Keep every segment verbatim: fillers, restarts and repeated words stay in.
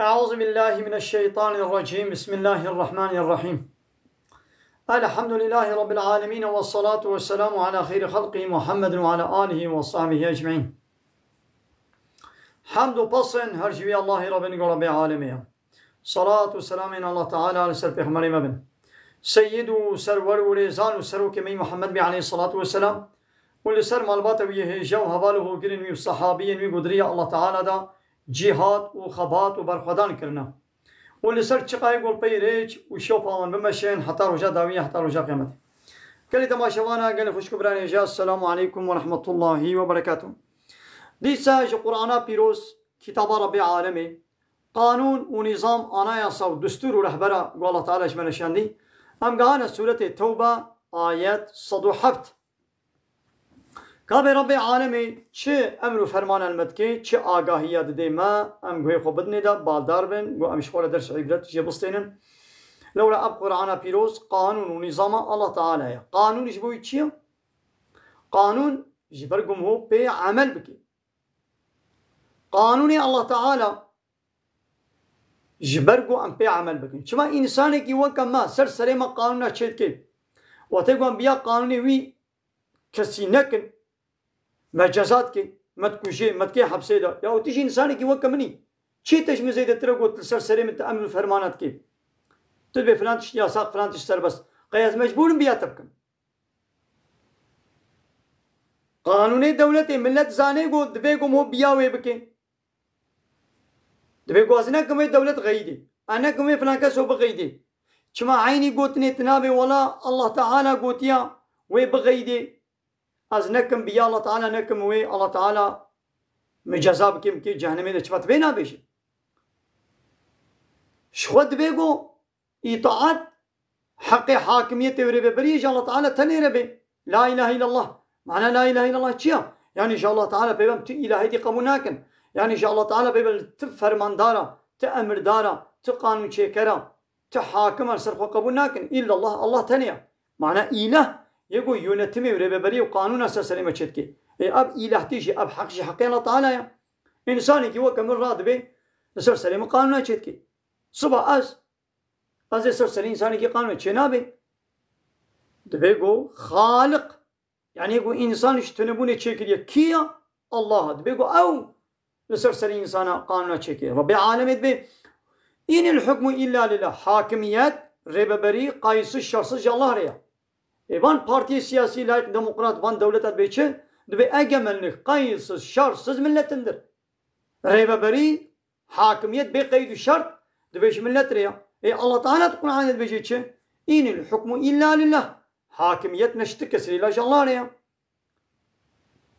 أعوذ بالله من الشيطان الرجيم. بسم الله الرحمن الرحيم. الحمد لله رب العالمين، والصلاة والسلام على خير خلقه محمد وعلى آله وصحبه أجمعين. Hemd û pesên her ji wî Allahî Rabbê nîgo Rabbê alemê ye. Salat û selamên Allah Teala li ser Pêxemberê me bin. Seyyid û serwer û rêzan û serokê me yî Muhammed bî aleyhissalatu vesselam û li ser malbata wî yê hêja û heval û hogirên wî û sehabiyên wî ku di riya Allah Teala da cîhad û xebat û berxwedan kirine. Û li ser çiqayê gol pey rêç û şopa wan bimeşên heta roja dawî, heta roja qiyamete. Gelê temaşevana, gelê xwişk û birayên hêja, Esselamu aleykum ve rahmetullahi ve berekatuh. Dîsa ji Qur'ana pîroz, kitaba Rabbê alemê, qanûn û nîzam, anayasa û destûr û rehbera ku Allah Teala ji me re şandî, em gehane sûretê Tewbe, ayet sed û heft. Gavê Rabbê alemê çi emr û ferman el me dike, çi agahiya dide me, em guhê xwe bidinê de, baldar bin, ku em ji xwe re ders û îbret jê bistênin. Lewra ev Qur'ana pîroz, qanûn û nîzama Allah Teala ye. Qanûn ji bo wî çi ye? Qanûn ji ber ku em ho pê emel bike. Qanûnê Allah Teala ji ber ku em pê emel bikin. Çima însanekî weke me ser serê me qanûna çê dike? Wextê ku em biya qanûnê wî kesî nekin, me ceza dike, me dikuje, me dike hepsê de. Ya tu jî însanekî weke min î. Çi te ji min zêdetir e got li ser serê min tu emr û fermana dike? Tu dibê filan tişt yasaq, filan tişt serbest. Qey ez mecbûr im biya te bikim? Qanûnê dewletê, millet zanê got divê ku ho biya wê bike. Divê ku ez nekim wê dewlet qeydê. Ez nekim wê filan keso biqeydê. Çima eynî gotinê tu nabê wela Allah Teala gotiya wê biqeydê. Ez nekim biya Allah Teala nekim wê Allah Teala min ceza bike, bike cehennemê de, çima tu vê nabêjî? Ji xwe divê ku îtaat heqê hakimiyetê û rêveberiyê ji Allah Teala tenê re bê. La ilahe illallah. Mana la ilahe illallah çi ya? Yanî ji Allah Teala peyvem tu îlahîtî qebûl nakin. Yanî ji Allah Teala peyvem tu fermandara, tu emirdara, tu qanûnçêkera, tu hakim e, ser xwe qebûl nakin. İllallah, Allah tenê ye. Mana îlah yê ku yönetimê û rêveberiyê û qanûna ser serê me çêdikê. Ê ev îlahtî jî, ev heq jî heqê Allah Teala ye. Însanekî weke min radibê li ser serê min qanûna çêdikê. Siba ez, ez ê ser serê însanekî qanûna çê nabê. Dibê ku Xaliq, yanî ku însan ji tunebûnê çêkiriye, kî ya? Allah. Dibê ku ew li ser serê însana qanûna çêkê. Rabbê alemê dibê, "Inil hukmu illa lillah." Hakimiyet, rêveberî, qaysiz, şersiz ji Allah re ya. Ê van partiyê siyasî, layik demokrat, van dewleta dibê çi? Dibê egemenlik qaysiz, şersiz milletindir. Rêveberî, hakimiyet bê qeyd û şert, dibê ji millet re ya. Ê Allah Teala di Qur'anê dibêje çi? "Inil hukmu illa lillah." Hakimiyet ne ji ti kesî re, îlla ji Allah re ya.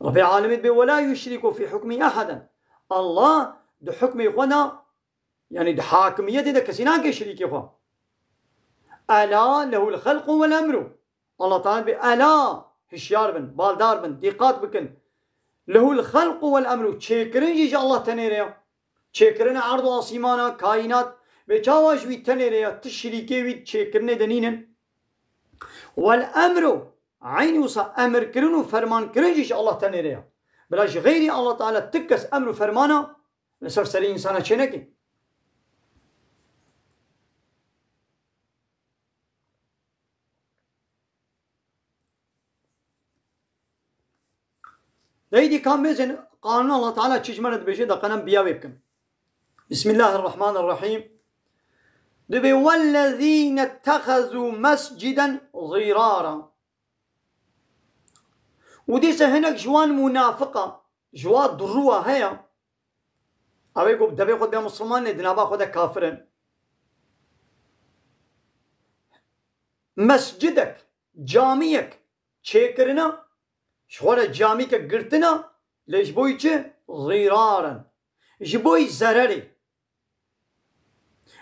Rabbê alemê dibê, "Ve la yuşriku fi hukmi ahaden." Allah di hukmê xwe de, yanî di hakimiyetê de kesî nake şirîkê xwe. "Ela lehul xelqu vel emru." Allah Teala dibê, "Ela, hişyar bin, baldar bin, dîqat bikin. Lehul xelqu vel emru." Çêkirin jî ji Allah tenê re ya. Çêkirina erd û asîmana, kaînat, bê çawa ji wî tenê re ya, ti şirîkê wî çêkirinê de nînin. Vel emru, eynî wisa emirkirin û fermankirin jî ji Allah tenê re ya. Bila ji xeyrî Allah Teala ti kes emr û fermana li ser serê însana çêneke. Deydî kam bêjin, qanûn Allah Teala çi ji me re dibêje, da qenem biya wê bikim. Bismillahirrahmanirrahîm. Dibê, "Wellezîne ittehezû mesciden zîrara." Û dîse hinek ji wan munafiqa, ji wa durûwa heye, ew ê ku devê xwe dibe Musliman, lê di nava xwe de kafir in. Mescidek, camiyek çêkirine, ji xwe re camîkek girtine, lê ji bo yî çi? Zîrar in. Ji bo yî zererê.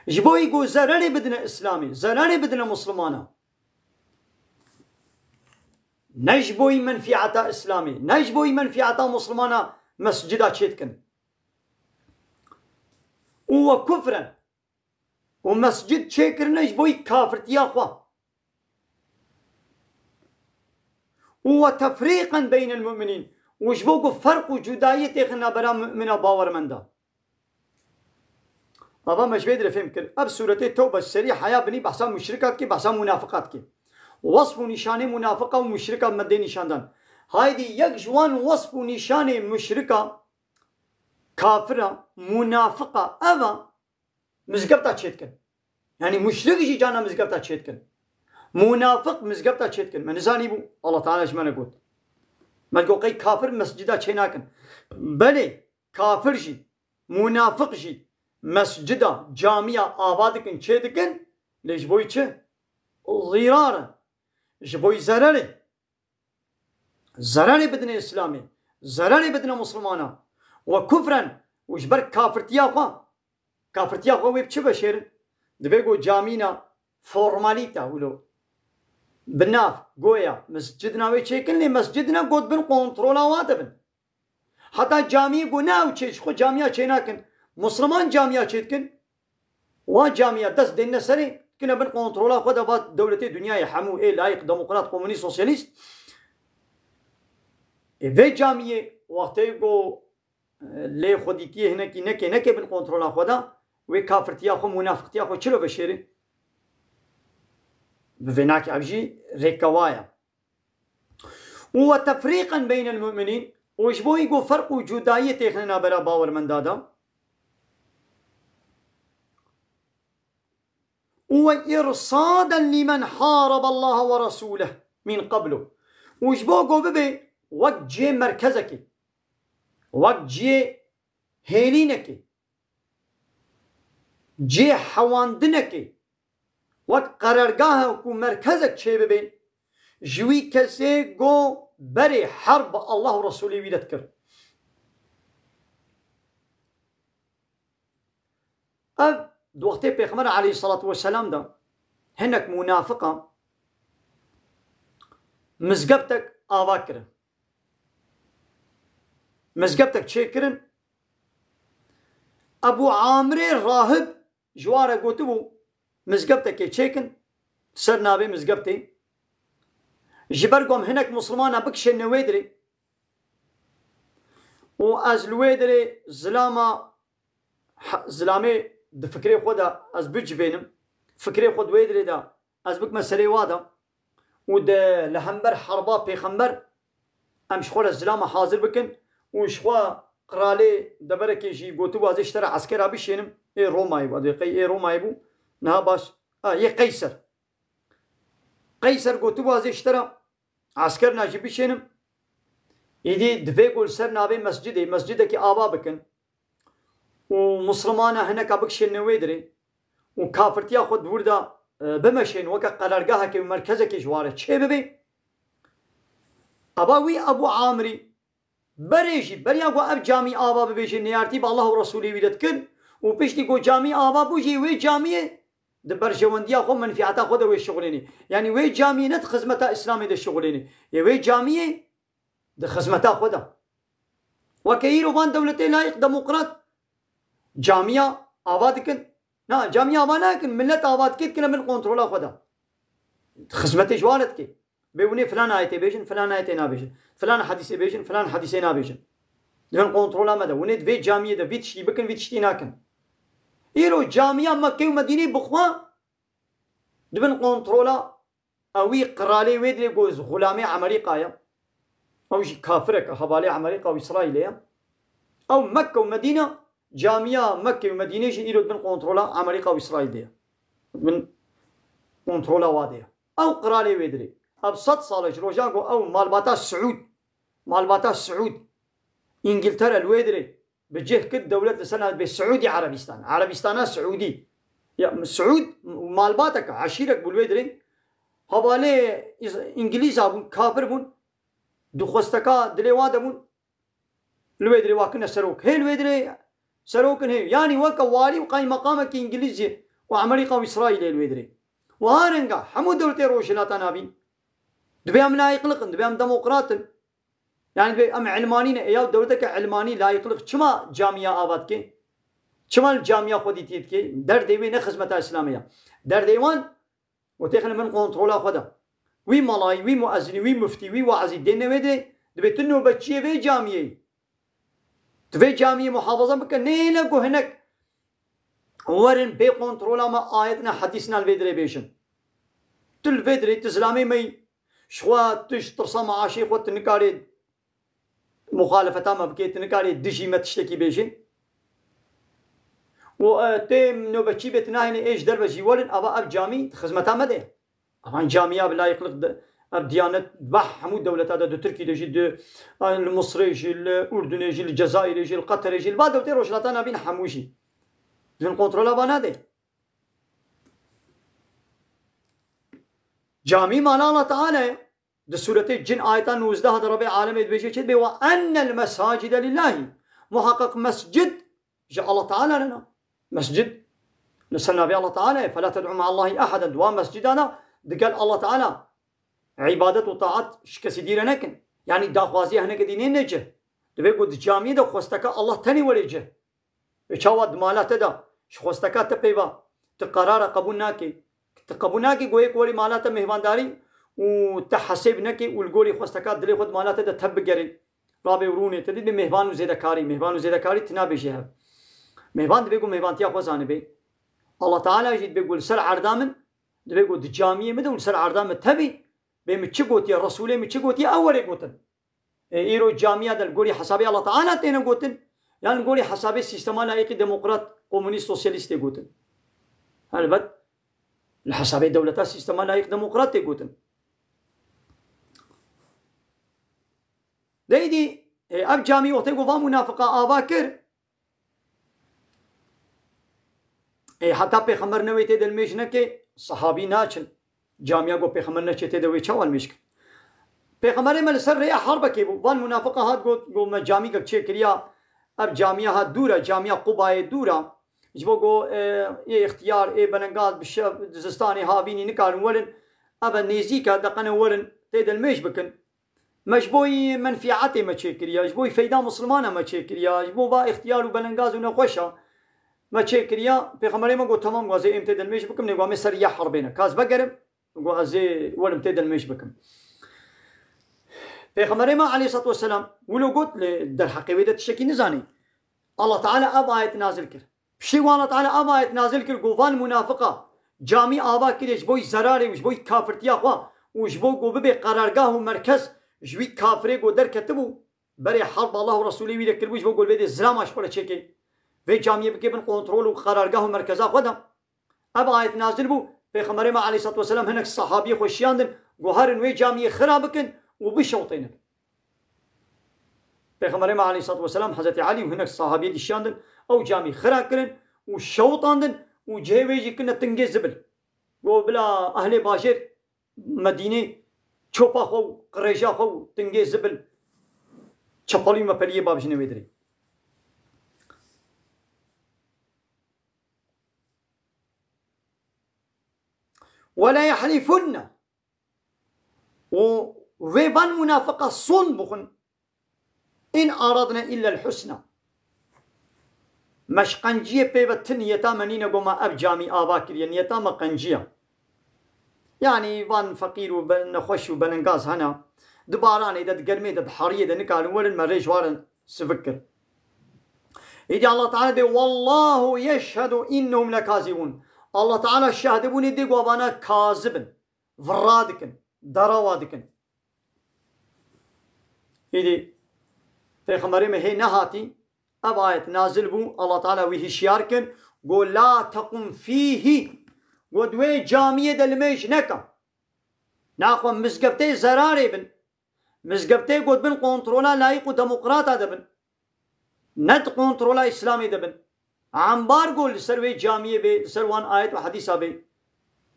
Ji bo yî ku zererê bidine Îslamê, zererê bidine Muslimana. Ne ji bo yî menfîeta Îslamê, ne ji bo yî menfîeta Muslimana mescida çêdikin. Û we kufren. Û mescid çêkirine ji bo yî kafirtiya xwe. Û we tefrîqen beynel mu'minîn. Û ji bo ku ferq û cudayî têxin nabera mu'mina bawermenda. Baba me ji vê dirê fêm kir. Ev sûretê Tewbe serî heya binî behsa muşrika dikê, behsa munafiqa dikê. Wesf û nîşanê munafiqa û muşrika me dê nîşan dan. Haydî yek ji wan wesf û nîşanê muşrika, kafira, munafiqa ev a, mizgefta çêdikin. Yanî muşrik jî carna mizgefta çêdikin. Munafiq mizgefta çêdikin. Me nizanîbû. Allah Teala ji me re got. Me got qey kafir mescida çênakin. Belê, kafir jî, munafiq jî mescida, camiya ava dikin, çêdikin. Lê ji bo çi? Zîrar e. Ji bo zererê. Zererê bidine Îslamê, zererê bidine Muslimana. Ve kufren, û ji ber kafirtiya xwe, kafirtiya xwe wê bi çi veşêrin? Divê ku camîna formalîte wilo bi nav goya mescidina wê çêkin, lê mescidina got bin kontrola wa de bin. Heta camiyê ku ne ew çê, ji xwe camiya çênakin. Musliman camiya çêdikin. Wa camiya dest dênine serê, dikine bin kontrola xwe de va dewletê dinyayê hemû ê layîq, demokrat, komunîst, sosyalîst. Ê vê camiyê wextê ku, e, lê xwedîtiyê hinekî neke, neke bin kontrola xwe de, wê kafirtiya xwe, munafiqtiya xwe çilo veşêrê? Bi vê nakê ev jî rêka wa ye. Û ve tefrîqen beynel mu'minîn, û ji bo î ku ferq û cudayiyê têxine nabera bawermenda de. Û ve îrsaden lîmen harabe Allahe ve Resûleh min qeblu. Û ji bo ku bibe wek cihê merkezekê, wek cihê hêlînekê, cihê hewandinekê, wek qerargahek û merkezek çêbibe, ji wî kesê ku berê herb bi Allah û Resûlê wî re dikir. Ev di wextê Pêxember aleyhisselatu vesselam de hinek munafiqan mizgeftek ava kirin. Mizgeftek çêkirin. Ebû Amirê Rahib ji wan re gotibû, mizgeftekê çêkin, ser navê mizgeftê. Ji ber ku em hinek Muslimana bikişêne wê dirê. Û ez li wê dirê zilama, he-, zilamê di fikrê xwe de ez bicivênim. Fikrê xwe di wê dirê de ez bikime serê wa de. Û di, li hember herba pêxember em ji xwe re zilama hazir bikin û ji xwe qiralê deverekê jî gotibû, ez ê ji te re eskera bişênim. Ê Romayê bû, ez ê qey ê Romayê bû. Niha baş, a, yê Qeyser. Qeyser gotibû, ez ê ji te re eskerna jî bişênim. Êdî divê ku li ser navê mescidê, mescidekî ava bikin û Muslimana hineka bikişêne wê dirê û kafirtiya xwe di wir de, e, bimeşên weke qerargahekê û merkezekê ji wan re çê bibe. Eba wî Ebû Amirî berê jî, beriya ku ev camî ava bibêje, neyartî bi Allah û Resûlê wî re dikir û piştî ku camî ava bû jî wê camiyê di berjewendiya xwe, menfîeta xwe de wê şixulênê. Yanî wê camiyê ne di xizmeta Îslamê de şixulênê. Yê wê camiyê di xizmeta xwe de. Weke îro van dewletê layîq demokrat camiya ava dikin. Na, camiya ava nakin, millet ava dike, dikine bin kontrola xwe de. Xizmetê ji wan re dike. Bê hûnê filan ayetê bêjin, filan ayetê nabêjin. Filan hadîsê bêjin, filan hadîsê nabêjin. Di bin kontrola me de. Hûnê di vê camiyê de vî tiştî bikin, vî tiştî nakin. Îro camiya Mekke û Medînê bi xwe di bin kontrola ewî qiralê wê dirê ku xulamê Emerîka ye. Ew jî kafirek e, hevalê Emerîka û Îsraîlê ye. Ew Mekke û Medîne, camiya Mekke û Medînê jî îro di bin kontrola Emerîka û Îsraîlê ye. Di bin kontrola wa de ye. Ew qiralê wê dirê. Ev sed sal e ji roja ku ew malbata Siûd, malbata Siûd, Îngiltere li wê dirê bi cih kir dewlet li ser navê Siûdî Erebîstan. Erebîstana Siûdî. Ya Siûd malbatek, eşîrek bû li wê dirê. Hevalê Îz-, Îngilîza bûn, kafir bûn. Duxwesteka dilê wa de bûn. Li wê dirê wa kirine serok. Hê li wê dirê serok in hê. Yanî weke walî û qaymeqamekî Îngilîzî û Emerîka û Îsraîlê li wê dirê. Wiha renga hemû dewletê Rojhilata Navîn. Divê em layîqliq in, divê em demokrat in. Yanî divê em ilmanî ne. E ya dewleteke ilmanî layîqliq çima camiya ava dike? Çima li camiya xwedîtiyê dike? Derdê wê ne xizmeta Îslamê ya. Derdê wan û têxine bin kontrola xwe de. Wî malayî, wî muezinî, wî muftî, wî waizî dêne wê de, dibê tu nobetçiyê vê camiyê yî. Tu vê camiyê muhafaza bike, neyê ne ku hinek Werin bê kontrola me ayetina hedîsina li vê dirê bêjin. Tu li vê dirê tu zilamê me yî. Ji xwe tu ji tirsa meaşê xwe tu nikarê muxalefeta me bikê, tu nikarê dijî me tiştekî bêjî. Û, e, tê nobetçî bê tu nahênê ê ji derve jî werin, ava ev camî di xizmeta me de. Avan camiya bi layiqlik de, ev diyanet bah hemû dewleta de, di Tirkî de jî, di, e, li Misrê jî, li Urdunê jî, li Cezayirê jî, li Qeterê jî, li va dewletê Rojhilata Navîn hemû jî. Di bin kontrola va nade. Camî mala Allah Teala ye. Di Sûretê Cin ayeta nûzdeh de Rebê Alemê dibêje çi dibê? "Ve ennel mesacide lillahi." Muhaqqeq mescid ji Allah Teala re ne. Mescid li ser navê Allah Teala ye. "Fela ted'u ma'allahi ahaden." Di wan mescida de digel Allah Teala îbadet û taat ji kesî dî re nekin. Yanî daxwaziya hineke dî nê ne cih. Divê ku di camiyê de xwesteke Allah tenê were cih. Ê çawa di mala te de ji xwesteka te peyva tu qerara qebûl nakê. Tu qebûl nakê ku yek werî mala te mêhvandarî û te hesêb nekê û li gorî xwesteka dilê xwe di mala te de tev bigerê. Rabê û rûnê te dibê mêhvan û zêdekarî. Mêhvan û zêdekarî tu nabêjî hev. Mêhvan dibê ku mêhvantiya xwe zanibê. Allah Teala jî dibê ku li ser erda min, dibê ku di camiyê min de û li ser erda min tevî, bê min çi gotiye, Resûlê min çi gotiye, ew were gotin. Ê, îro camiya de li gorî hesabê Allah Teala têne gotin, yan li gorî hesabê sîstema layîqî demokrat, komunîst, sosyalîst tê gotin? Helbet, li hesabê dewleta sîstema layîq demokrat tê gotin. Deydî, ê, ev camî wextê ku van munafiqa ava kir, Ê, heta Pêxember newê tê de li mêj neke, sehabî naçin. Camiya ku Pêxember neçê tê de wê çawa li mêj kin? Pêxemberê me li ser rêya herbekê bû. Van munafiqa hat got, got, "Me camîkek çêkiriya, ev camiya ha dûr e, camiya Qubayê dûr e. Ji bo ku, e, ê ixtiyar, ê belengaz bi şev, di zistanê havînî nikarin werin, ev e nêzîk e, deqene werin, tê de li mêj bikin." Me ji bo yî menfîetê me çêkiriya, ji bo yî feyda misilmana me çêkiriya, ji bo va ixtiyar û belengaz û nexweşa me çêkiriya. Pêxemberê me got, "Temam, got, ez ê êm tê de li mêj bikim, nê got, em ê ser ya herbê ne. Ka ez vegerim, got, ez ê werim tê de li mêj bikim." Pêxemberê me aleyhissalatu vesselam wilo got, lê derheqê wê de tiştekî nizanî. Allah Teala ev ayet nazil kir. Piştî ku Allah Teala ev ayet nazil kir, ku van munafiqa camî ava kiriye ji bo yî zerarê û ji bo yî kafirtiya xwe û ji bo ku bibe qerargah û merkez ji wî kafirê ku derketibû, berê herb Allah û Resûlê wî de kiribû, ji bo ku li vê dê zilama ji xwe re çêke, vê camiyê bike bin kontrol û qerargah û merkeza xwe de. Ev ayet nazil bû, Pêxemberê me aleyhissalatu vesselam hinek sahabiyê xwe şiyandin, ku herin wê camiyê xira bikin û bişewtênin. Pêxemberê me aleyhissalatu vesselam Hezretî Elî û hinek sahabiyê dî şiyandin, ew camî xira kirin û şewitandin û cihê wê jî kirine tingê zibil. Got, "Bila ehlê bajêr Medînê çopa xwe û qirêja xwe û tingê zibil çepelî û mepeliyê babijine wê dirê." "Ve le yehlifunne." Û wê van munafiqa son bixwin. "In aradne illel husna." Me ji qenciyê pê ve ti niyeta me nîne, got, "Me ev camî ava kiriye." Niyeta me qenciya. Yanî van feqîr û be-, nexweş û belengaz hene. Di baranê de, di germê de, di heriyê de nikarin werin, me rê ji warin sivik kir. Îdî Allah Teala dê, "Wallahu yeşhedu innehum lekazibun." Allah Teala şahdibûnê dê, got, "Vana kazib in." Virra dikin, derawa dikin. Îdî Pêxemberê me hê nehatî, ev ayet nazil bû, Allah Teala wî hişyar kin, got, "La tequm fîhî." Got, "Di wê camiyê de limêj neke." Naxwe mizgeftê zerarê bin. Mizgeftê got bin kontrola layîq û demokrata de bin. Ne di kontrola Îslamê de bin. Ambargo li ser wê camiyê bê, li ser wan ayet û hedîsa bê.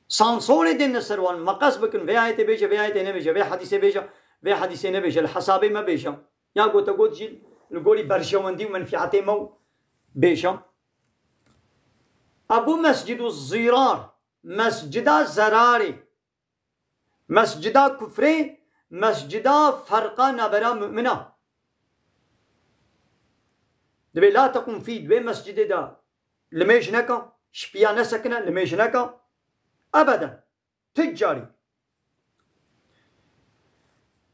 Sansorê dêne ser wan, meqes bikin, vê ayetê bêje, vê ayetê nebêje, vê hedîsê bêje, vê hedîsê nebêje, li hesabê me bêje. Ya gote got jî li gorî berjewendî û menfîetê me û bêje. Ebu Mescid û Zîrar, mescida zerarê. Mescida kufrê, mescida ferqa nabera mumina. Dibê la tequm fî, di vê mescidê de limêj neka, şipiya nesekine, limêj neka. Ebeden. Ti carî.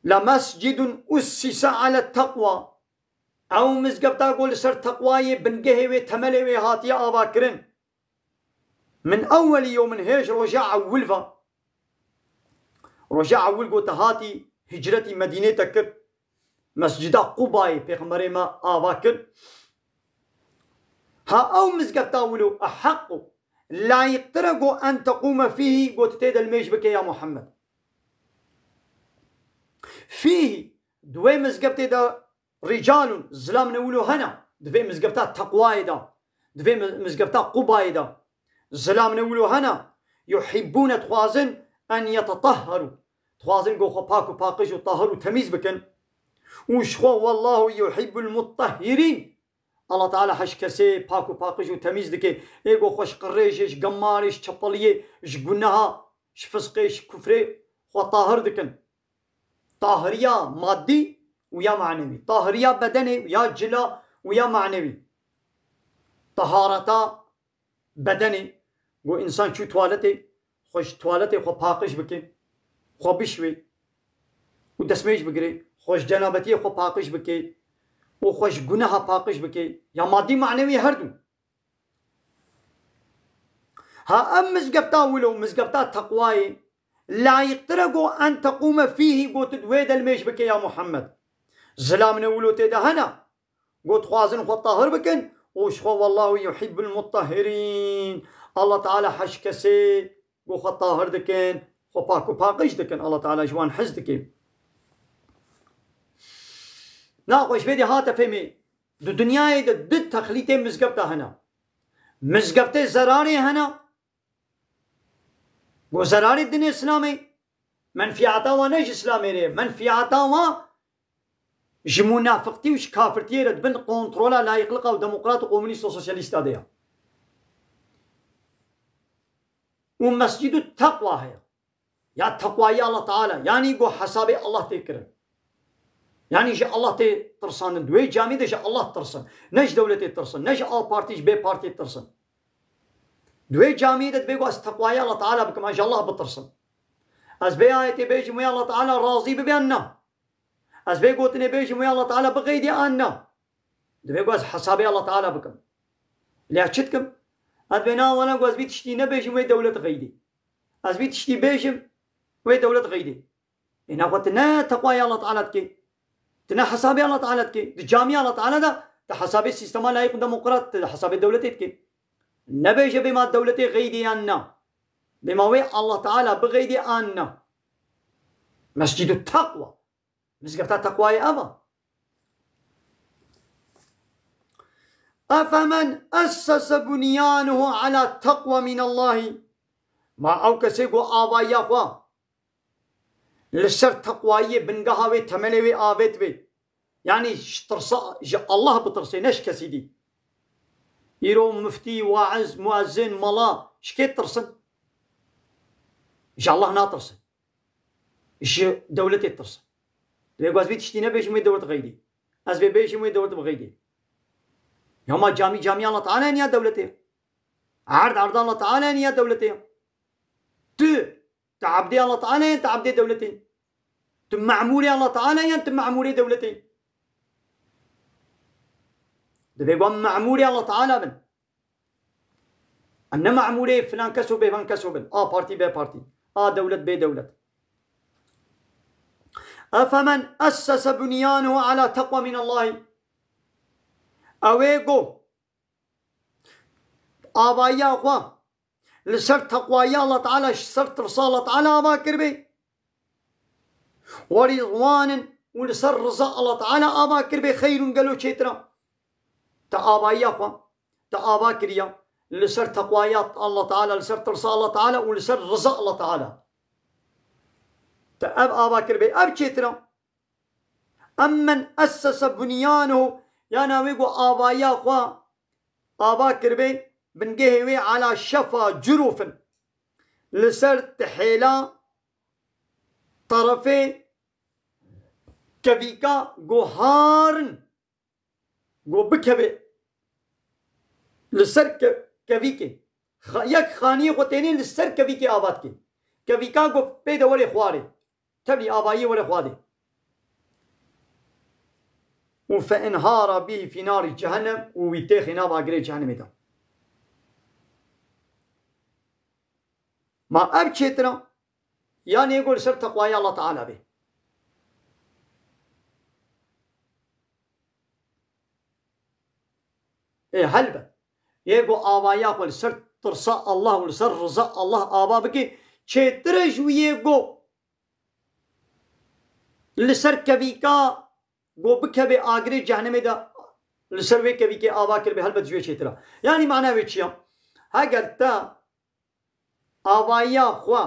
La mescidun ussise ale teqwa. Ew mizgefta ku li ser teqwayê bingehê wê, temelê wê hatiye avakirin. Min ewwelî yewmin, hêj roja ewil ve. Roja ewil go te hatî hicretî Medînê te kir. Mescida Qubayê Pêxemberê me ava kir. Ha ew mizgefta wilo eheqqu, layîqtir e go en teqûme fîhî, go tu tê de limêj bike ya Muhammed. Fîhî, di wê mizgeftê de rîcalun, zilamine wilo hene, di vê mizgefta teqwayê de, di vê mi-, mizgefta Qubayê de, zilamine wilo hene, yuhibbûne, dixwazin, en yetetahherû, dixwazin go xwe pak û paqij û tahir û temîz bikin. Û ji xwe, wallahu yuhibbul muttahhirîn, Allah Teala heş kesê pak û paqij û temîz dike. Ê go xwe ji qirêjê, ji gemarê, ji çepeliyê, ji guneha, ji fisqê, ji kufrê xwe tahir dikin. Tahiriya madî û ya manewî. Tahiriya bedenê û ya cila û ya manewî. Tahareta bedenê, go însan çû tuwaletê, xwe ji tuwaletê xwe paqij bike, xwe bişwê û destmêj bigire, xwe ji cenabetiyê xwe paqij bike û xwe ji guneha paqij bike, ya madî manewî her du. Ha ev mizgefta wilo, mizgefta teqwayê, layîqtir e go en teqûme fîhî, go tu di wê de limêj bike ya Muhammed. Zilamine wilo tê de hene, go dixwazin xwe tahir bikin, û ji xwe, wallahu yuhibbul muttahhirîn, Allah Teala heş kesê go xwe tahir dikin, xwe pak û paqij dikin, Allah Teala ji wan hez dike. Naxweş vê dê hate fêmê, di dinyayê de du texlîtê mizgefta hene. Mizgeftê zerarê hene, go zerarê dinê Îslamê, menfiyata wan ne ji Îslamê re ye, menfiyata wan ji munafiqtî û ji kafirtiyê re di bin kontrola layîqliqa û demokrat û komûnîst û sosyalîsta de ye. Û mescîdû teqwa heye. Ya teqwayî Allah Teala, yanî go hesabê Allah tê kirin. Yanî ji Allah tê tirsandin. Di wê camî de ji Allah tirsin. Ne ji dewletê tirsin, ne ji A Partî, ji B Partî tirsin. Di wê camî de dibê go ez teqwayî Allah Teala bikim, ez ji Allah bitirsim. Ez bê ayetê bêjim wê Allah Teala razî bibe an na. Ez bê gotinê bêjim wê Allah Teala bixeydê an na. Dibê go ez hesabê Allah Teala bikim. Lê ez çi dikim? Ez dibê na wana go ez vî tiştî nebêjim wê dewlet xeydê. Ez vî tiştî bêjim wê dewlet xeydê. Ê naxwe tu ne teqwayê Allah Teala dikê. Tu ne hesabê Allah Teala dikê. Di camî Allah Teala de tu hesabê sîstema layîq û demokrat, tu hesabê dewletê dikê. Nebêje bê ma dewletê xeydê yan na. Bê ma wê Allah Teala bixeydê an na. Mescîdu teqwa. Mizgefta teqwayê ev e. Efemen essese bunyanehu ala teqwa minallahî. Ma ew kesê ku avayiya xwe li ser teqwayiyê bingeha wê, temelê wê avêt bê. Yanî ji tirsa, ji Allah bitirsê, ne ji kesî dî. Îro miftî, waiz, muezzin, mala, ji kê tirsin? Ji Allah natirsin. Ji dewletê tirsin. Divê ku ez vî tiştî nebêjim wê dewlet xeydî. Ez vê bêjim wê dewlet bixeydî. Ya ma camî camî Allah Teala niya dewletê. Erd erd Allah Teala niya dewletê. Tu, tu ebdê Allah Teala yan tu ebdê dewletê? Tu memûrê Allah Teala yan tu memûrê dewletê? Divê ku em memûrê Allah Teala bin. Em ne memûrê filan kes û bêvan kes û bin. A partî, B partî. A dewlet, B dewlet. Efemen essese bunyanehu ala teqwa minallahî. Ew ê ku avayiya xwe li ser teqwayiya Allah Teala, ji ser tirsa Allah Teala ava kiribê. Werîzwanin û li ser riza Allah Teala ava kiribê, xeyrun, gelo çêtir e. Te avayiya xwe, te ava kiriya li ser teqwayiya Allah Teala, li ser tirsa Allah Teala û li ser riza Allah Teala. Te ev ava kiribê, ev çêtir e. Emmen essese bunyanehu, yana wê ku avayiya xwe ava kiribê, bingehê wê ala şefa curufin. Li ser tihêla terefê kevîka guharin. Go bikeve li ser ke-, kevîkê. Xa-, yek xaniyê xwe tênê li ser kevîkê ava dike. Kevîka go pê de were xwarê. Tevlî avayiyê were xwadê. Û fe inhara bî fî narî cehennem û wî têxê nav agirê cehennemê de. Ha, ev çêtir e. Yanî yê ku li ser teqwayê Allah Teala bê. Ê, helbet. Yê ku avayiya xwe li ser tirsa Allah û li ser riza Allah ava bike, çêtir e ji wî yê ku li ser kevîka ku bikeve agirê cehennemê de, li ser wê kevîkê ava kiribê, helbet ji wê çêtir e. Yanî mana wê çi ya? Heger te avayiya xwe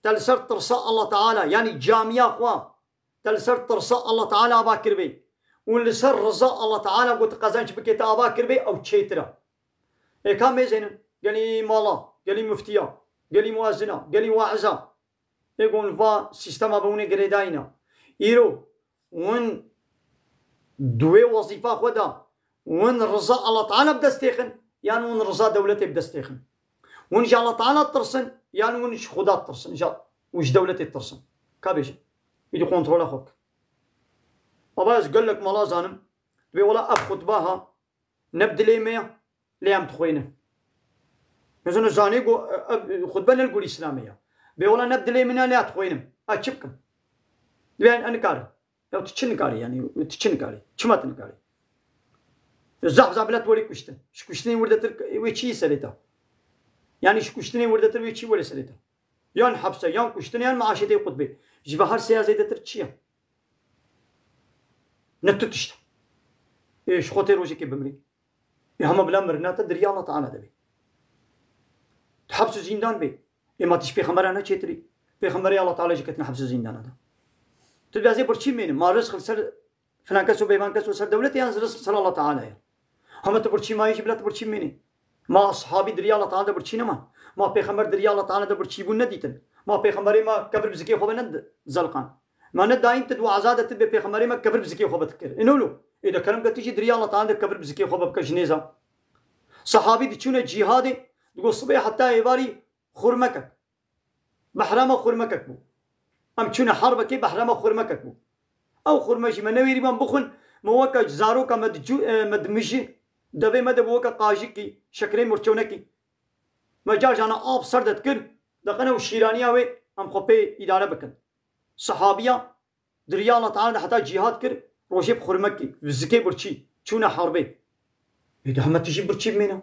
te li ser tirsa Allah Teala, yanî camiya xwe te li ser tirsa Allah Teala ava kiribê û li ser riza Allah Teala ku tu qezenç bikê te ava kiribê, ew çêtir e. Ê ka mêzênin, gelî mala, gelî muftiya, gelî muezzina, gelî waiza. Ê gon va sîstema bi hûnê girêdayî ne. Îro hûn di wê wezîfa xwe de hûn riza Allah Teala bi dest têxin, yan hûn riza dewletê bi dest têxin? Hûn ji Allah Teala tirsin, yan hûn ji Xuda tirsin, ji, û ji dewletê tirsin? Ka bêjin. Îdî kontrola xwe bike. Ava ez gelek mala zanim, dibê wela ev xutba ha, ne bi dilê me ya, lê em dixwînin. Mesela zanî ku, e, e, xutbe ne li gor Îslamê ya. Bê wela ne bi dilê min ya, lê ez dixwînim. Ez çi bikim? Divê ez nikarim. Ya tu çi nikarî yanî? Tu çi nikarî? Çima tu nikarî? Zaf zaf milet werî kuştin. Ji kuştinê wirdetir wê çi serê te? Yanî ji kuştinê wirdetir wê çi were serê te? Yan hepse, yan kuştin, yan meaşetê qutbê. Ji ve her seya zêdetir çi ye? Ne tu tişt. Ê, ji xwe tê rojekê bimrî. Ê, hema bila mirina te di riya Allah Teala de bê. Tu heps û zîndan bê. Ê, ma tu ji pêxembera ne çêtirî. Pêxemberê Allah Teala jî ketine heps û zîndana de. Tu dibê ez ê birçî mênim. Ma rizq li ser filan kes û bêvan kes û ser dewletê yan rizq li ser Allah Teala ye. Hema tu birçî mayî jî bila tu birçî mênî. Ma ashabî di riya Allah Teala de birçî neman. Ma pêxember di riya Allah Teala de birçî bûn nedîtin. Ma pêxemberê me kevir bi zikê xwe ve ne zelqan. Me ne dayîn tu di waza de tu bê pêxemberê me kevir bi zikê xwe ve dikir. Înolo. Ê de kerem ke tu jî di riya Allah Teala de kevir bi zikê xwe ve bike ji nêza. Sahabî diçûne cîhadê, digot sibê heta êvarî xurmekek. Behrama xurmekek bû. Em çûne herbekê, behrama xurmekek bû. Ew xurme jî me newêrî ban bixwin, me weke zaroka me di cû-, e, me dimijî, devê me de bû weke qajikî, şekerê mirçonekî. Me car carna av ser de dikir, deqene û şîraniya wê em xwe pê îdare bikin. Sahabiya di riya Allah Teala de heta cîhad kir, rojê bi xurmekî, bi zikê birçî, çûne herbê. Ê de heme tu jî birçî bimêne.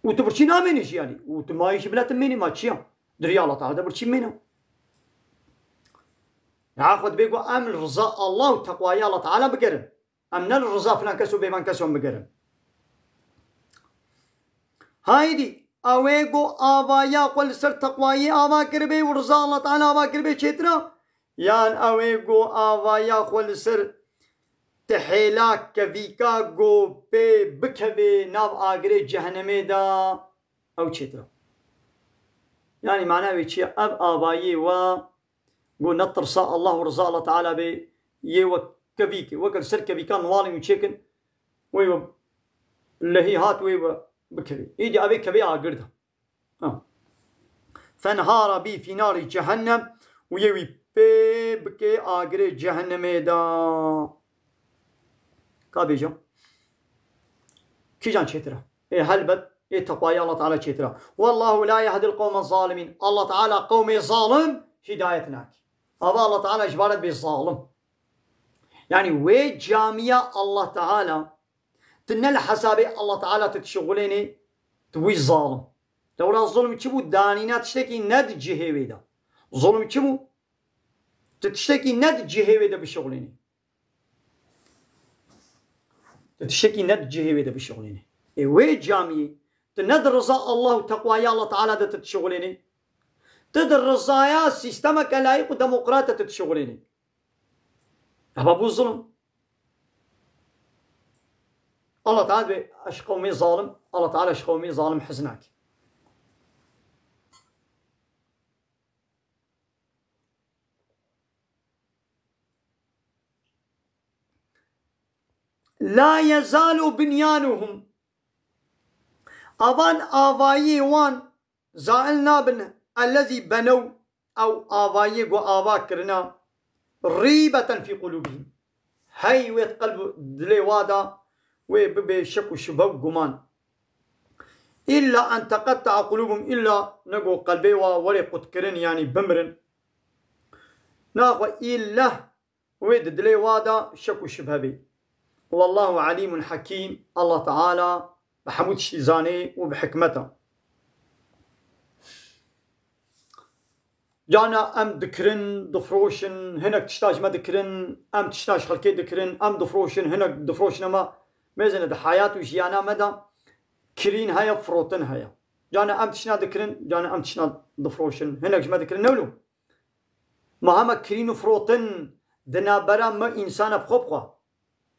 Û tu birçî namênî jî yanî. Û tu mayî jî bila tu mênî ma çi ya? Di riya Allah Teala de birçî bimêne. Ya xwe dibê ku em li riza Allah û teqwayê Allah Teala bigerin. Em ne li riza filan kes û bêvan kes wan bigerin. Haydî, ew ê ku avaya xwe li ser teqwayê ava kiribê û riza Allah Teala ava kiribê çêtir e? Yan ew ê ku avaya xwe li ser tihêla kevîka ku pê bikevê nav agirê cehenemê de, ew çêtir e? Yanî mana wê çi ye? Ev avayê we ku ne tirsa Allah û riza Allah Teala bê, yê we kevîkê, weke li ser kevîkan walên û çêkin, wê we lehî hat wê we bikevê. Îdî ev ê kevê agir de. Ha. Fenhara bî fî narî cehennem û yê wî pê bike agirê cehennemê de. Ka bêjim? Kîjan çêtir e? Ê helbet, ê teqwayê Allah Teala çêtir e. Wallahu la yehdil qewme zalimîn. Allah Teala qewmê zalim hidayet nake. Ava Allah Teala ji baret bê zalim. Yanî wê camiya Allah Teala, tu ne li hesabê Allah Teala tu dişixulênê, tu wî zalim. Lewra zulm çi bû? Danîna tiştekî ne di cihê wê de. Zulm çi bû? Tu tiştekî ne di cihê wê de bişixulênê. Tu tiştekî ne di cihê wê de bişixulênê. Ê wê camiyê, tu ne di riza Allah û teqwaya Allah Teala de tu dişixulênê. Tu di rizaya sîstemeke layîq û demokrat de tu dişixulênê. Eva bû zulm. Allah Teala dibê, ez ji qewmê zalim, Allah Teala ji qewmê zalim hez nake. La yezalu binyanuhum. Avan avayî wan zail nabin, ellezî benew, ew avayî ku ava kirina, rîbeten fî qulûbihim. Hey wê qelb dilê wa da, wê bibe şek û şübhe û guman. Îlla en teqetta'a qulûbuhum, îlla nego qelbê wa were qutkirin, yanî bimirin. Naxwe îlla wê di dilê wa de şek û şibhe bê. Wallahu alîmun hekîm. Allah Teala bi hemû tiştî zanê û bi hikmet e. Cana em dikirin, difroşin, hinek tişta ji me dikirin, em tişta ji xelkê dikirin, em difroşin, hinek difroşin, ema mêzene di heyat û jiyana me de kirîn heye, firotin heye. Cana em tişna dikirin, cana em tişna difroşin, hinek ji me dikirin. Ne wilo? Ma hema kirîn û firotin di navbera me însana bi xwe bi xwe.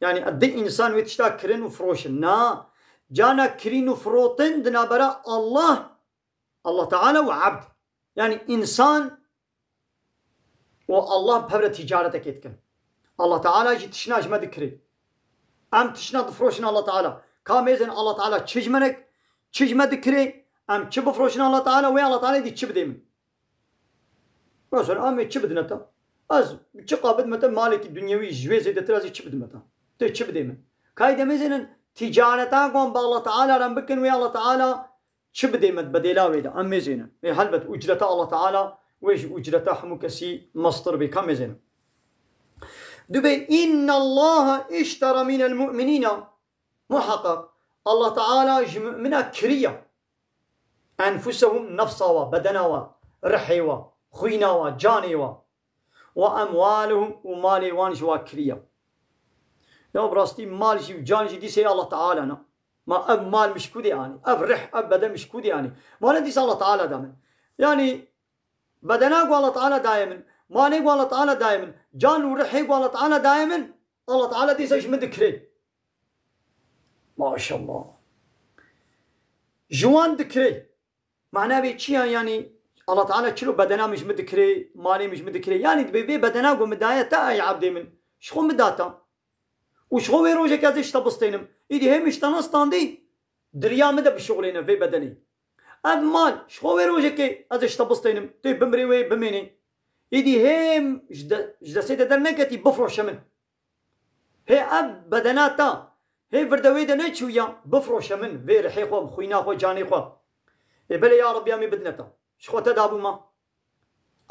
Yanî di însan wê tişta kirin û firoşin. Na, cana kirîn û firotin di navbera Allah, Allah Teala û ebd. Yanî însan û Allah bi hev re tîcaretekê dikin. Allah Teala jî tişna ji me dikirê. Em tişna difroşin Allah Teala. Ka mêzin Allah Teala çi ji me nek, çi ji me dikirê, em çi bifroşin Allah Teala, wê Allah Teala dî çi bidê min. Mesela, em ê çi bidine te? Ez çi qa bidime te, malekî dunyewî ji wê zêdetir ez ê çi bidime te? Tê çi bidê min? Kay demê zênin, tîcareta gon bi Allah Teala re bikin, wê Allah Teala çi bidê me, bedêla wê de, em mêzêne. Ê, helbet, ucreta Allah Teala, wê ji ucreta hemû kesî mestir bê, ka mêzêne. Dubê, inna Allaha iştera minel mu'minina. Muhakkak, Allah Teala ji mumina kiriya. Enfusehum, nefsa wa, bedena wa, rihê wa, xwîna wa, canê wa. Wa emwalehum, û malê wan ji wa kiriya. Ya bi rastî mal jî û can jî dîsê Allah Teala ne. Ma ev mal min ji ku dê anî? Ev rih, ev beden min ji ku dê anî? Ma ne dîsa Allah Teala da min. Yanî bedena ku Allah Teala daye min, malê ku Allah Teala daye min, can û rihê ku Allah Teala daye min, Allah Teala dîsa ji min dikirê. Maşallah. Ji wan dikirê. Mana vê çi ya? Yanî Allah Teala çilo bedena min ji min dikirê, malê min ji min dikirê. Yanî dibê vê bedena ku min daye te, ey ebdê min, ji xwe min data. Û ji xwe wê rojekê ez ê ji te bistênim. Îdî hê min ji te nestandî, di riya min de bişuxulêne vê bedenê. Ev mal, ji xwe wê rojekê ez ê ji te bistênim. Tê bimrê wê bimênê. Îdî hê ji de-, ji destê te derneketî, bifroşe min. Hê ev bedena te, hê virde wê de neçûya, bifroşe min, vê rihê xwe, xwîna xwe, canê xwe. Ê belê ya Rebbî, em ê bidine te. Ji xwe te dabû me.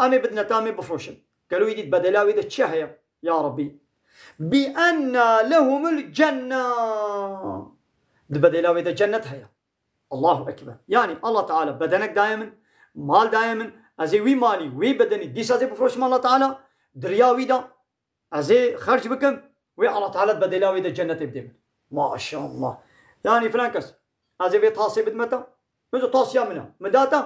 Em ê bidine te, em ê bifroşin. Gelo wî dî bedela wê de çi heye? Ya Rebbî. Bi enna lehumul cenna. Di bedela wê de cennet heye. Allahu Ekber. Yanî Allah Teala bedenek daye min, mal daye min, ez ê wî malî, wî bedenî dîsa ez ê bifroşim Allah Teala, di riya wî de ez ê xerc bikim, wê Allah Teala bedela wê de cennetê bidê min. Maşallah. Yanî filan kes, ez ê vê tasê bidime te. Mesela tasiya min e. Min da te.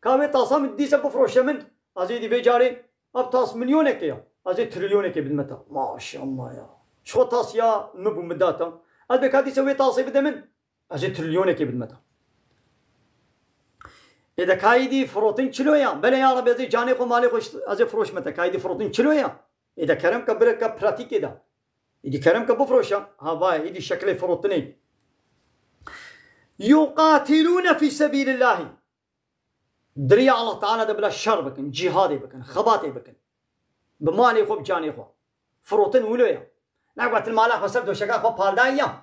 Ka vê tasa min dîse bifroşe min, ez ê dî vê carê, ev tas milyonekê ya. Ez ê trilyonekê bidime te. Maşallah ya. Ji xwe tasiya min bû, min da te. Ez bê ka dîse wê tasê bide min, ez ê trilyonekê bidime te. Ê de kayî dî firotin çilo ya. Belê ya Rebbi, ez ê canê xwe, malê xwe, ez ê firoşme te. Kayî dî firotin çilo ya. Ê de kerem ke bire ke pratîkê de. Ê dî kerem ke bifroşe. Ha vay, ê dî şekilê firotinê. Yuqatilûne fî sebîlillahî. Di riya Allah Teala de bila şer bikin, cîhadê bikin, xebatê bikin. Bi malê xwe, bi canê xwe. Firotin wilo ye. Negotin mala xwe ser doşeka xwe pal dayî ya.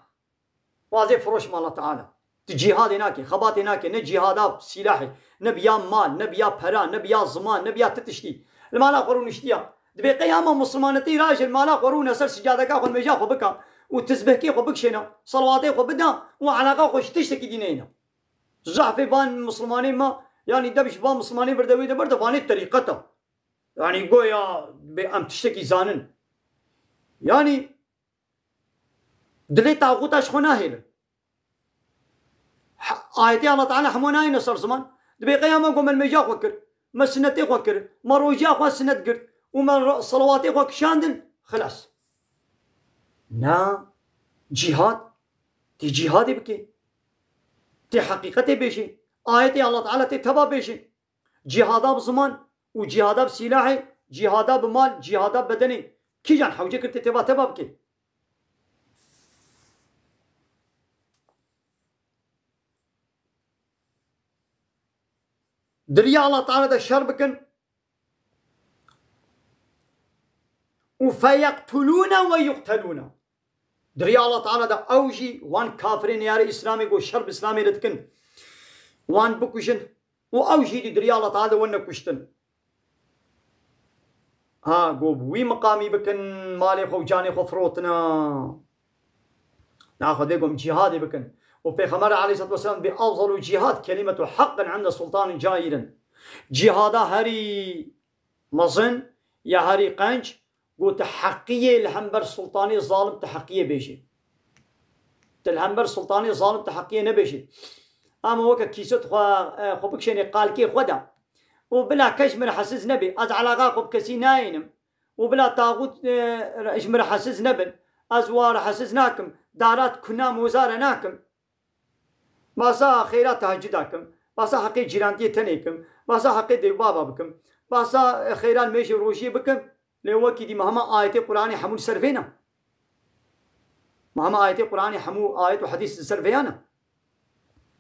Wazê firoş mala Teala. Tu cîhadê nake, xebatê nake, ne cîhada sîlahê, ne bi ya mal, ne bi ya pera, ne bi ya ziman, ne bi ya ti tiştî. Li mala xwe rûniştiya. Dibê qey ama misilmanetî raje li mala xwe rûne ser sicadeka xwe, nimêja xwe bika û tizbihkê xwe bikişêne, salawatê xwe bida û eleqa xwe ji tiştekî dî neyne. Zehfê van misilmanê me, yanî dev ji van misilmanê vir de wê de bir de vanê terîqet e. Yanî goya bê em tiştekî zanin. Yanî dilê taxûta ji xwe nahêlin. He-, ayetê Allah Teala hemû nayêne ser ziman. Dibê qeya me got me nimêja xwe kir, me sinetê xwe kir, me rojiya xwe sinet girt û me ro-, salawatê xwe kişandin. Xilas. Na, cîhad, tê cîhadê bike. Tê heqîqetê bêje. Ayetê Allah Teala tê teva bêje. Cîhada bi ziman û cîhada bi sîlahê, cîhada bi mal, cîhada bi bedenê. Kîjan hewce kir tê teva teva bike? Di riya Allah Teala de şer bikin. Û feyeqtulûne ve yuqtelûne. Di riya Allah Teala de ew jî wan kafirê neyarê Îslamê ku şer bi Îslamê re dikin, wan bikujin û ew jî di diriya Allah Teala de wene kuştin. Ha, go bi wî miqamî bikin, malê xwe û canê xwe firotine. Na Xwedê gom cîhadê bikin. Û Pêxember aleyhissalatu vesselam bê afdalu cîhad kelimetu haqqin inde sultanin cairin. Cîhada herî mezin ya herî qenc, got, heqiyê li hember sultanê zalim tu heqiyê bêjî. Tu li hember sultanê zalim tu heqiyê nebêjî. Ama weke kîset xwe, e, xwe bikişênê qalkê xwe de. Û bila kes ji min re hesiz nebê. Ez eleqa xwe bi kesî nayênim. Û bila taxût, e, ji min re hesiz nebin. Ez wa re hesiz nakim. Dara di kuna moza re nakim. Basa xêra tehecuda kim. Basa heqê cîrantiyê tenê kim. Basa heqê dêvbaba bikim. Basa, e, xêra nimêjê rojiyê bikim. Lê wekî dî me hema ayetê Qur'anê hemû li ser vê ne. Me hema ayetê Qur'anê hemû ayet û hedîs li ser vêya ne.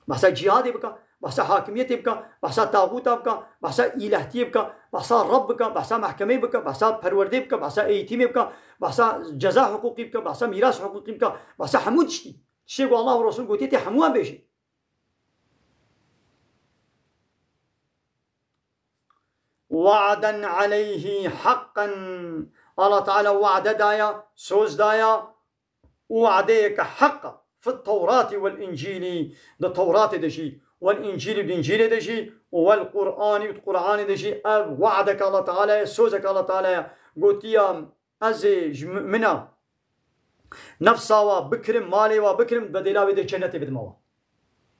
Behsa cîhadê bike, behsa hakimiyetê bike, behsa taxûta bike, behsa îlehtiyê bike, behsa Reb bike, behsa mehkemeyê bike, behsa perwerdê bike, behsa eğitimê bike, behsa ceza hiqûqî bike, behsa mîras hiqûqî bike, behsa hemû tiştî. Tiştê ku Allah û Resul gotiye tê hemû em bêjin. Wa'den aleyhi haqqen. Allah Teala wa'de daya, söz daya, û wa'deyeke heq e. Fit Tewrati wel Încîlî, di Tewratê de jî, wel Încîlî, di Încîlê de jî, û wel Qur'anî, û di Qur'anê de jî, ev wa'deke Allah Teala ye, sözeke Allah Teala ye. Gotiye, ez ê ji mumina nefsa wa bikirim, malê wa bikirim, bedêla wê de cennetê bidime wa.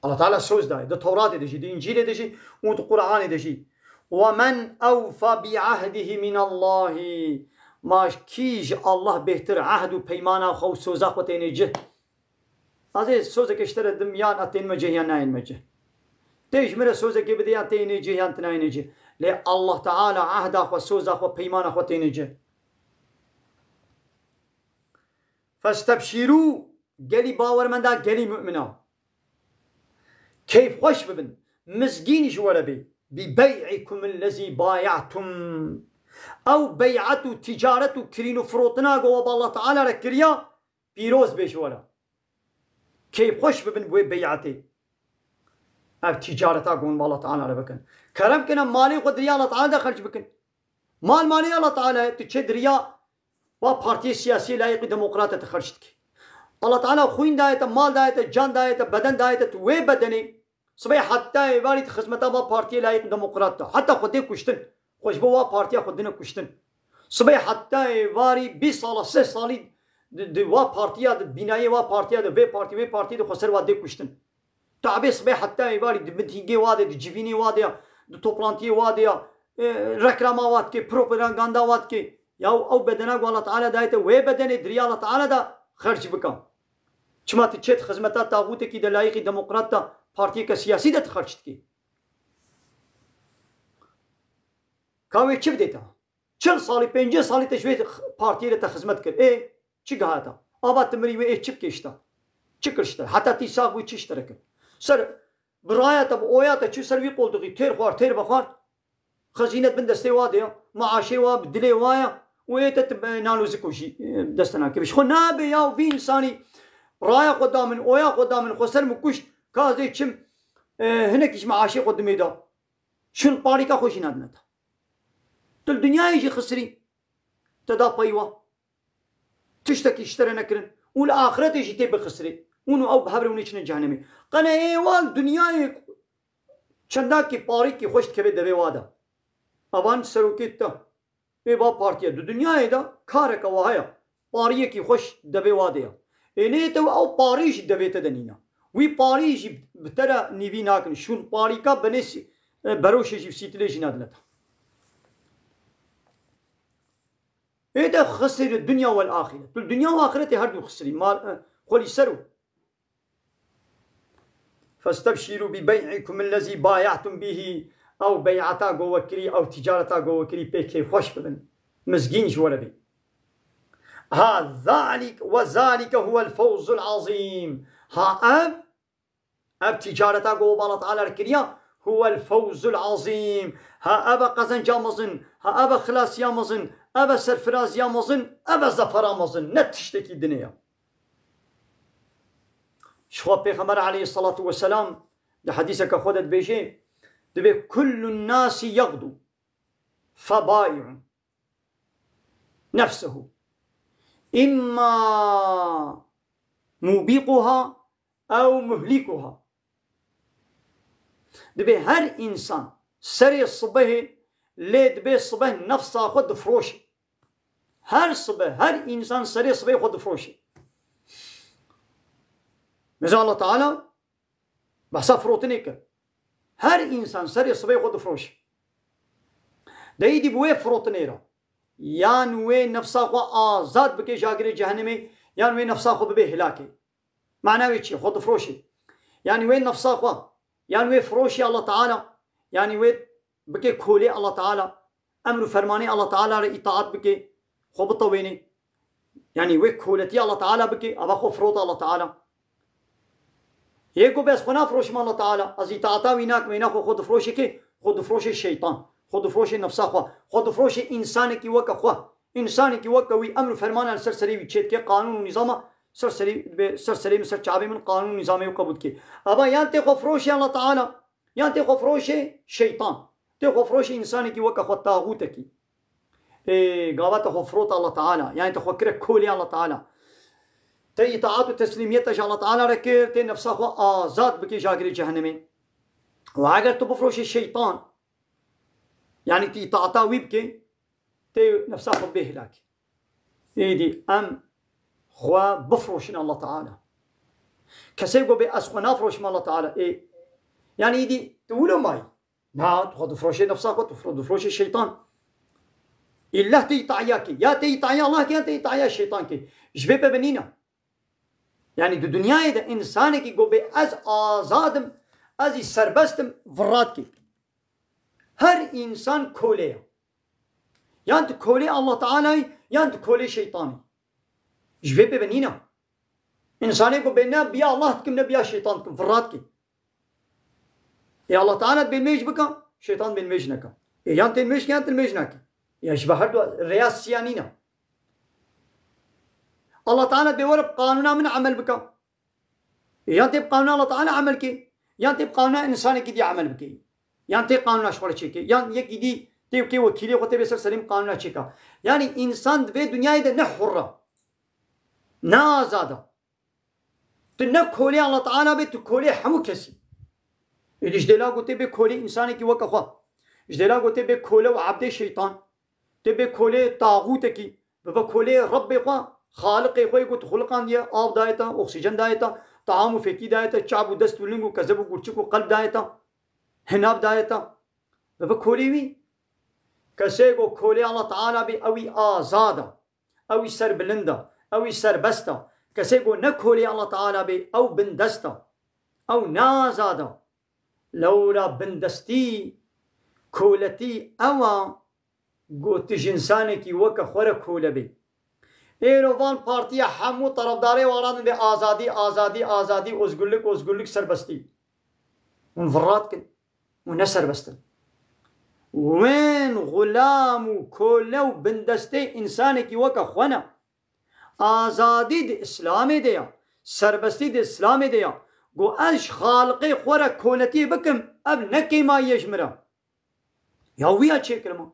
Allah Teala söz daye. Di Tewratê de jî, di Încîlê de jî û di Qur'anê de jî. Ve men ewfa bi ahdihi min Allahi. Ma kî ji Allah bêhtir ehd û peymana xwe û soza xwe tênê cih. Ez ê sozeke ji te re dim yan a tên me cih yan nayên me cih. Tê ji min re sozekê bide yan tênê cih yan tinayênê cih. Lê Allah Teala ehda xwe, soza xwe, peymana xwe tênê cih. Festebşîrû, gelî bawermenda, gelî mumina. Keyfxweş bibin. Mizgîn ji we re bê. Bi bey'ikum ellezî baya'tum. Ew bey'et û ticaret û kirîn û firotina ku we bi Allah Teala re kiriya, pîroz bê ji we re. Keyfxweş bibin bi wê bey'etê. Ev ticareta ku hûn bi Allah Teala re bikin. Kerem kine malê xwe di riya Allah Teala de xerc bikin. Mal malê Allah Teala ye, tu çê di riya va partiyê siyasî layîqî demokrat e tu xerc dikî. Allah Teala xwîn daye te, mal daye te, can daye te, beden daye te, tu wê bedenê sibê heta êvarî tu xizmeta va partiyê layîqî demokrat de. Heta xwe dê kuştin. Xwe ji bo va partiya xwe dine kuştin. Sibê heta êvarî bîst sala, sih salî di, di va partiya, di bînayê va partiya, di vê partî, vê partî de xwe ser va dê kuştin. Tu ebê sibê heta êvarî di mitîngê wa de, di civînê wa de ya, di toplantiyê wa de ya, e, reklama wa dikê, propaganda wa dikê. Ya ew bedena ku Allah Teala daye te, wê bedenê di riya Allah Teala de xerc bike. Çima tu çêt xizmeta taxûtekî de layîqî demokrat de partiyeke siyasî de tu xerc dikî? Ka wê çi bidê te? Çil salî, pêncî salî te ji wê partiyê re te xizmet kir. Ê, çi gihata? Ava tu mirî wê ê çi bikê ji te? Çi kir ji te? Heta tî sax bû çi ji te re kir? Ser bi raya te, bi oya te çû ser wî qoltuxî, têr xwar, têr vexwar. Xezînet bin destê wa de ya. Maaşê wa bi dilê wa ya. Û ê te tu, e, nan û ziko jî, e, destena kevî. Ji xwe nabe ya vî însanî raya xwe da min, oya xwe da min, xwe ser min kuşt, ka ez ê çim, e, hinekî ji maaşê xwe dimê da. Şûn parîka xwe jî nadine te. Tu li dinyayê jî xisirî, te da pey wa. Tiştekî ji te re nekirin. Û li axiretê jî tê bixisirê. Hûn û ew bi hev re hûn ê çine cehennemê. Qene ê wa li dinyayê çendakî parîkî xweş dikeve devê wa de. Evan serokê te. Ê va partiye. Di dinyayê de kareke wa heye. Pariyekî xweş devê wa de ya. Ê nê te ew parî jî devê te de nîne. Wî parî jî bi te re nîvî nakin. Şûn parîka benê sî-, e, beroşê jî sîtilê jî nadine te. Ê te xisirî dinya wel axire. Tu dinya û axirete her du xisirî. Mal, e, xwelî ser û. Festebşîrû bi bey'ikum ellezî baya'tum bihî. Ew bey'eta ku we kirî, ew ticareta ku we kirî pê kêfxweş bibin. Mizgîn ji we re bê. Ha, zalik, ve zalike huwel fewzul azîm. Ha, ev, ev ticareta ku we bi Allah Teala re kiriya, huwel fewzul azîm. Ha, ev e qezenca mezin, ha, ev e xilasiya mezin, ev e serfiraziya mezin, ev e zefera mezin. Ne tiştekî dinê ya. Ji xwe Pêxember aleyhissalatu vesselam Di hedîseke xwe de dibêje, dibê, "Kullun nasi yagdu, febai'un nefsehu, imma mubiquha ew muhlikuha." Dibê her însan serê sibehê lê dibê sibeh nefsa xwe difroşe. Her sibeh, her însan serê sibehê xwe difroşe. Mesela Allah Teala behsa firotinê kir. Her însan serê sibehê xwe difroşe. De îdî bi wê firotinê re yan wê nefsa xwe azad bike ji agirê cehennemê, yan wê nefsa xwe bibe hilakê. Mana wê çi? Xwe difroşê. Yanî wê nefsa xwe, yan wê firoşê Allah Teala, yanî wê bike kolê Allah Teala, emr û fermanê Allah Teala re îtaat bike, xwe bitewêne. Yanî wê koletî Allah Teala bike, ava xwe firota Allah Teala. Yê ku bes xwe nafiroşim Allah Teala, ez îtaata wî nakim, wêna xwe xwe difroşê kê? Xwe difroşê şeytan, xwe difroşê nefsa xwe, xwe difroşê însanekî weke xwe. Însanekî weke wî emr û fermana li ser serê wî çêdike, qanûn û nîzama ser serê, ser serê min, ser çavê min qanûn û nîzamê wî qebûl dike. Ava yan tê xwe firoşê Allah Teala, yan tê xwe firoşê şeytan. Tê xwe firoşê însanekî weke xwe, taxûtekî. Ê, gava te xwe firot Allah Teala, yanî te xwe kire kolê Allah Teala. Te îtaat û teslîmiyet te ji Allah Teala re kir, tê nefsa xwe azad bikî ji agirê cehennemê. Û eger tu bifroşî şeytan, yanî tu îtaata wî bikî, tê nefsa xwe bê hilakî. Êdî em xwe bifroşin Allah Teala. Kesê ku bê ez xwe nafroşim Allah Teala. Ê, yanî êdî tu wilo mayî. Na, tu xwe difroşê nefsa xwe, tu fro-, difroşê şeytan. Îllah tê îtaya kê. Ya tê îtaya Allah kê, ya tê îtaya şeytan kê. Ji vê pê binîne. Yanî di dinyayê de însanekî go bê ez azad im, ez î serbest im, virat kê. Her însan kolê ye. Yan tu kolê Allah Teala yî, yan tu kolê şeytanî. Ji vê pê binîne. Însanê go bê ne biya Allah dikim, ne biya şeytan dikim, virat kê. Ê Allah Teala dibê nimêj bika, şeytan dibê nimêj neka. Ê yan tê nimêj ke, yan tê nimêj nake. Ya ji be her du rêya siya nîne. Allah Teala dibê were bi qanûna min emel bika. Ê yan tê bi qanûna Allah Teala emel ke, yan tê bi qanûna însanekî dî emel bike. Yan tê qanûna ji xwe re çêke. Yan yekî dî tê kê wekîlê xwe tê bê ser serê min qanûna çêka. Yanî însan di vê dinyayê de ne hurr e. Ne azad e. Tu ne kolê Allah Teala bê, tu kolê hemû kesî. Êdî ji dêla gotê bê kolê însanekî weke xwe. Ji dêla gotê bê kole û ebdê şeytan. Tê bê kolê taxûtekî. Bibe kolê Rebbê xwe, Xaliqê xwe yê ku tu xuliqandiye, av daye te, oksîjen daye te, taam û fêkî daye te, çav û dest û ling û kezeb û gurçik û qelb daye te, hinav daye te. Bibe kolê wî. Kesê ku kolê Allah Teala bê, ew î azad e. Ew î serbilind e, ew î serbest e. Kesê ku ne kolê Allah Teala bê, ew bindest e. Ew ne azad e. Lewra bindestî, koletî ew e, ku tu ji însanekî weke xwe re kole bê. Êro van partiya hemû terefdarê wan radin vê azadî, azadî, azadî, ozgurlik, ozgurlik, serbestî. Hûn virat kin. Û ne serbest in. Wên xulam û kole û bindestê însanekî weke xwe ne. Azadî di Îslamê de ya, serbestî di Îslamê de ya. Go ez ji Xaliqê xwe re koletiyê bikim, ev ne kêmayî ye ji min re. Ya wî ya çêkirima.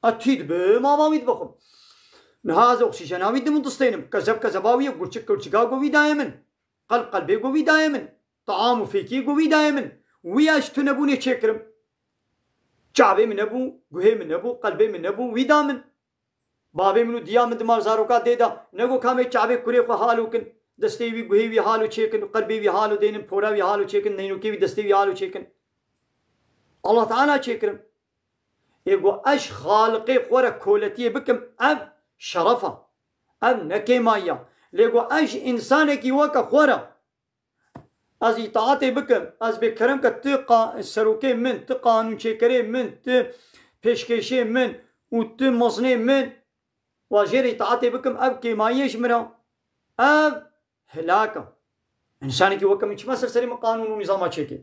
A tî dibe, mava wî dibe xwe. Niha ez oksîjena wî didim û distênim. Kezeb kezeba wî ye, gurçik gurçika go wî daye min. Qelb qelbê go wî daye min. Taam û fêkî go wî daye min. Wî ya ji tunebûnê çêkirim. Çavê min nebû, guhê min nebû, qelbê min nebû, wî da min. Bavê min û diya min di mal zaroka dê de, ne go kamê çavê kurê xwe halo kin, destê wî, guhê wî halo çêkin, qelbê wî halo dênin, pora wî halo çêkin, neynokê wî, destê wî halo çêkin. Allah Teala çêkirim. Ê go ez Xaliqê xwe re koletiyê bikim, ev şeref e. Ev ne kêmayî ye. Lê go ez ji însanekî weke xwe re ez îtaatê bikim, ez bê kerem ke tu qa-, serokê min, tu qanûnçêkerê min, tu pêşkêşê min û tu mezinê min, wa jê re îtaatê bikim, ev kêmayî ye ji min re. Ev hilak e. Însanekî weke min çima ser serê min qanûn û nîzama çêke?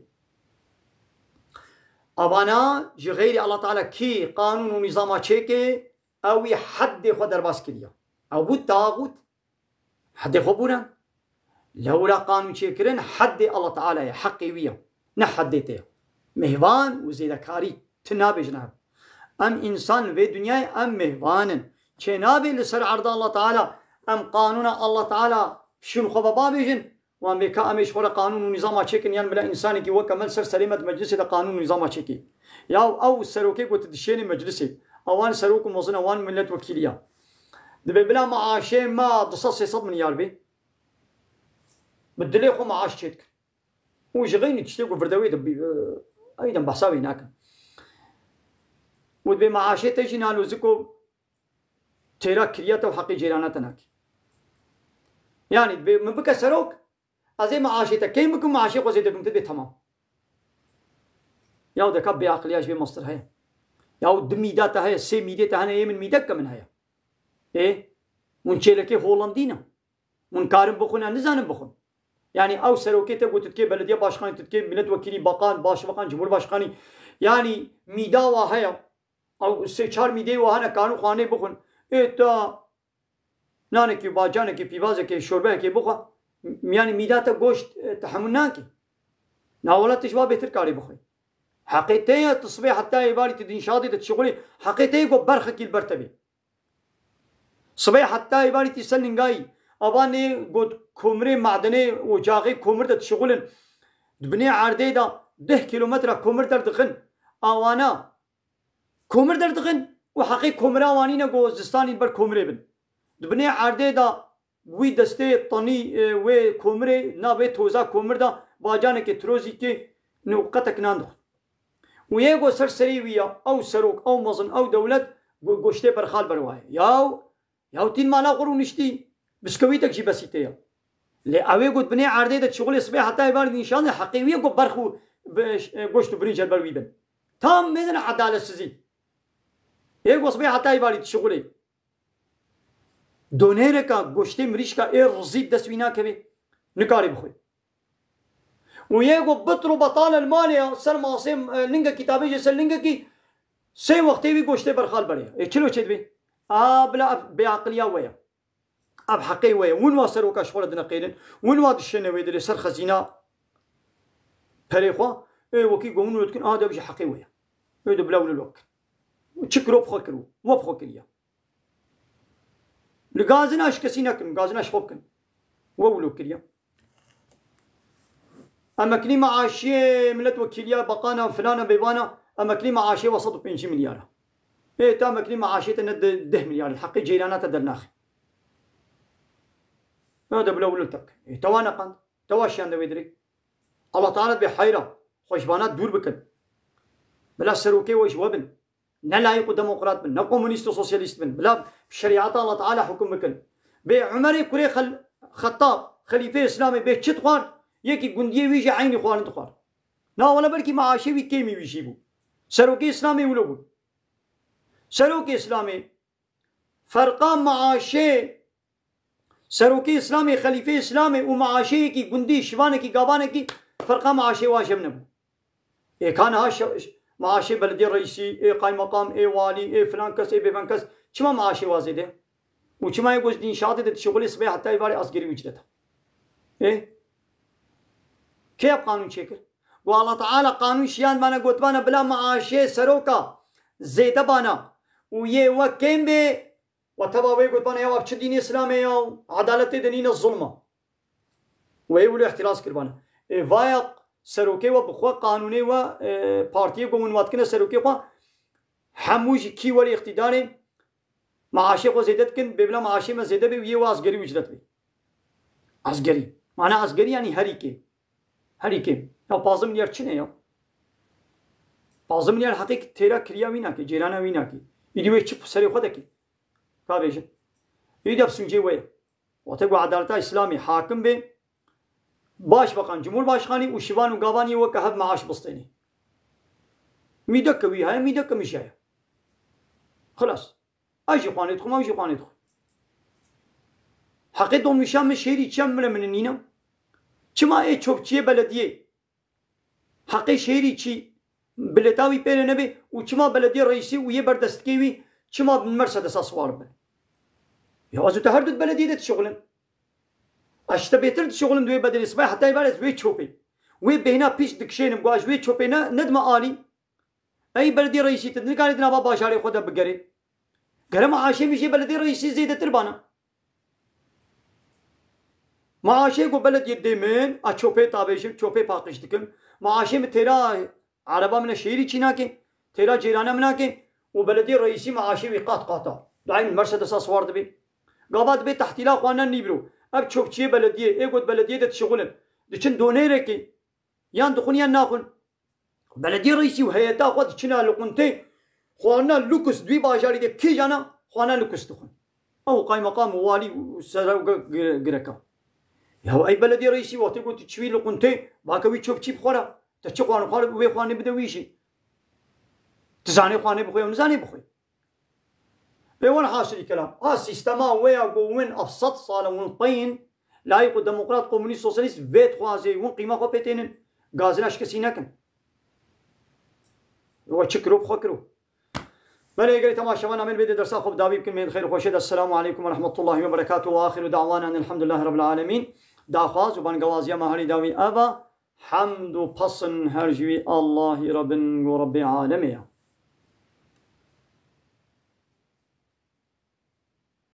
Avana ji xeyrî Allah Teala kî qanûn û nîzama çêke, ew wî heddê xwe derbas kiriye. Ew bû taxût. Heddê xwe bûne. Lewra qanûn çêkirin heddê Allah Teala ye, heqê wî ye. ne heddê te ye. Mêvan û zêdekarî ti nabêjin ev. Em însan li vê dinyayê em mêvan in. Çê nabê li ser erda Allah Teala em qanûna Allah Teala şûn xwe baba bêjin. Wan bê ka em ê ji xwe re qanûn û nîzama çêkin, yan bila însanekî weke me li ser serê me di meclisê de qanûn û nîzama çêkî. Ya ew serokê ku tu dişênî meclisê, ewan serok û mezin e, wan milet wekîlî ya. Dibê bila maaşê me du sed sê sed milyar bê. Bi dilê xwe maaş çêdikin. Û ji xeynî tiştê ku virdewê de bî, e, ew dem behsa wê nakin. Û dibê maaşê te jî nalo ziko têra kiriya te û heqê cêrana te nakî. Yanî dibê min bike serok, ez ê maaşê te kêm bikim, maaşê xwe zêde bikim, te dibê temam. Ya deka bêaqiliya ji vê mastir heye. Ya du mîda te heye, sê mîdê te hene, yê min mîdek ke min heye. Ê, hûn çêlekê Holandî ne. Hûn karin bixwin, em nizanin bixwin. Yanî ew serokê te ku tu dikê belediye başkanî, tu dikê milletvekîlî, bakan, başbakan, cumhurbaşkanî. Yanî mîda wa heye. Ew sê çar mîdeyê wa hene, karin xwanê bixwin. Ê ta nanekî, bacanekî, pîvazekê, şorbeyekê bixwe. Yanî mîda te goşt, e, tehemûl nake. Na wela tu ji wa bêtir karî bixwî. Heqê te ye, tu sibê heta êvarî tu di înşaatê de dişixulî. Heqê te ye ku berxekî li ber te bê. Sibê heta êvarî tî ser lingayî. Ava nê got komirê, madenê, ocaxê komir de dişixulin. Di binê erdê de deh kîlometre komir derdixin. Awana komir derdixin û heqê komira wan nîne ku zistanî li ber komirê bin. Di binê erdê de wî destê tanî, e, wê komirê, navê toza komir de bacanekê tirozîkê nûqetek nan dixwin. Û yê ku ser serê wî ya, ew serok, ew mezin, ew dewlet, go-, goştê berxal ber waye. Yaw, yaw tîn mala xwe rûniştî, biskewîtek jî besî tê ya. Lê ew ê ku di binê erdê de dişixulê sibê heta êvarî nîşan de heqê wî ye ku berx û bi-, e, goşt û birînc li ber wî bin. Tam mêzin edaletsizî. Ê ku sibê heta êvarî dişixulê. Donêreka goştê mirîşka ê rizî bi dest wî nakeve, nikarê bixwe. Û yê ku bitr û betal el malê ya, ser masê, e, lingekî tabê jê ser lingekî, sê wextê wî goştê berxal berê. Ê çilo çêdibê? A bila ev bêaqiliya we ye. Ev heqê we ye. Win wa seroka ji xwe re dineqêrin. Win wa dişêne wê dilê ser xezîna perê xwe. Ê wekî ku win wilo dikin, a de ev jî heqê we ye. Ê de bila wilo lok. Çi kiro bi xwe kiro. We bi xwe kiriye. Li gazina ji kesî nekin, gazina ji xwe bikin. We wilo kiriye. Emeknî maaşiyê miletwekîliya, bakana, filana, bêvana, emeknî maaşê we sed û pêncî milyar e. Ê, te emeknî maaşê te ne de-, deh milyar e. Heqê ceyranata dernaxê. Ya de bila wilo te bikin. Ê, te wa neqand. Te wa şiyande wê dirê. Allah Teala dibê heyra. Xwe ji vana dûr bikin. Bila serokê we ji we bin. Ne layîq û demokrat bin, ne komunîst û sosyalîst bin. Bila bi şerîeta Allah Teala hukum bikin. Bê Umerê kurê Xel-, Xettab, xelîfê Îslamê bê çi dixwar, yekî gundiyê wî jî eynî xwarin dixwar. Na wele belkî maaşê wî kêmî wî jî bû. Serokê Îslamê wilo bû. Serokê Îslamê ferqa maaşê Serokê Îslamê, xelîfê Îslamê û maaşeyekî gundî, şivanekî, gavanekî ferqa maaşê wa jem nebû. Ê ka niha şe-, maaşê belediyê reîsî, ê qaymeqam, ê walî, ê filan kes, ê bêvan kes, çima maaşê wa zêde? Û çima yê ku ji dîn şatê de dişixulê sibê heta êvarê asgerî ucret e? Ê? Kê ev qanûn çêkir? Ku Allah Teala qanûn şiyand bana, gotbana bila maaşê seroka zêde bana û yê we kêm bê, Wa teva wê gotbana ya ev çi dînê Îslamê ya, edaletê de nîne, zulm e. Wê wilo îhtiraz kirbana. Ê vaya serokê we bi xwe qanûnê we, e, partiyê ku hûn wa dikine serokê xwe, hemû jî kî werê îqtîdarê, maaşê xwe zêde dikin, bê bila maaşê me zêde bê û yê we asgerî ucret bê. Asgerî. Mana asgerî yanî herî kêm. Herî kêm. Ya pazdeh milyar çi ne ya? Pazdeh milyar heqê têra kiriya wî nake, cêrana wî nake. Îdî wê çi serê xwe deke? Ka bêjin. Îdî ev sûcê we ye. Wate ku edaleta Îslamê hakim bê, başbakan, cumhurbaşkanî û şivan û gavanî weke hev maaş bistênê. Mîdeke wî heye, mîdeke min jî heye. Xilas. Ez jî xwanê dixwim, ew jî xwanê dixwe. Heqê dolmîşa min şêrî çiya min re min nîne? Çima ê çopçiyê belediyê heqê şêrî çî bilêta wî pê re nebe û çima belediyê reîsî û yê berdestkê wî çima bi Mercedesa siwar bin? Ya ez û te her du di belediyê de dişixulin. Ez ji te bêtir dişixulim di wê bedelê, sibê heta êvarê ez wê çopê. Wê bêhna pişt dikişênim, ku ez ji wê çopê ne, nedime alî. Ey belediyê reîsî, tu nikarî di nava bajarê xwe de bigerê. Gere maaşê min jê belediyê reîsî zêdetir bana. Maaşê ku belediyê dê min, a çopê tabêjim, çopê paqij dikim. Maaşê min têra ereba min e şêrî çî nake, têra cêrane min nake û belediyê reîsî maaşê wî qat qata. Dayê min Mercedesa siwar dibe. Gava dibe tehtîla xwarina nîvro. Ev çopçiyê belediyê, ê got belediyê de dişixulin. Diçin donêrekê. Yan dixwin yan naxwin. Belediyê reîsî û heyeta xwe diçine li quntê xwarina lukus di wî bajarî de kîjan e xwarina lukus dixwin. Ew qaymeqam û walî û serok gi-, gi-, gireka. Ya ey belediyê reîsî wextê ku tu çiwî li quntê, bake wî çopçî bixwara. Te çi xwarin xwar wê xwarinê bide wî jî. Tu zanê xwarinê bixwe ew nizanê bixwe. Ê welhasilî kelam, a sîstema wê ya ku win ev sed sal e win teyîn, layîq û demokrat, komunîst, sosyalîst vê dixwazê, win qîma xwe pê tênin, gazina ji kesî nekin. We çi kiro, bi xwe kiro. Belê, gelê temaşevan, em ê li vê de dersa xwe bi dawî bikin, mêd xêr xweşê de. Esselamu aleykum ve rahmetullahi ve berekatuhu ve axiru da'wana enelhamdülillahi rabbil alemin. Daxwaz û bangewaziya me herî dawî ev e. Hemd û pesin her ji wî Allahî Rebin û Rebbê alemê ye.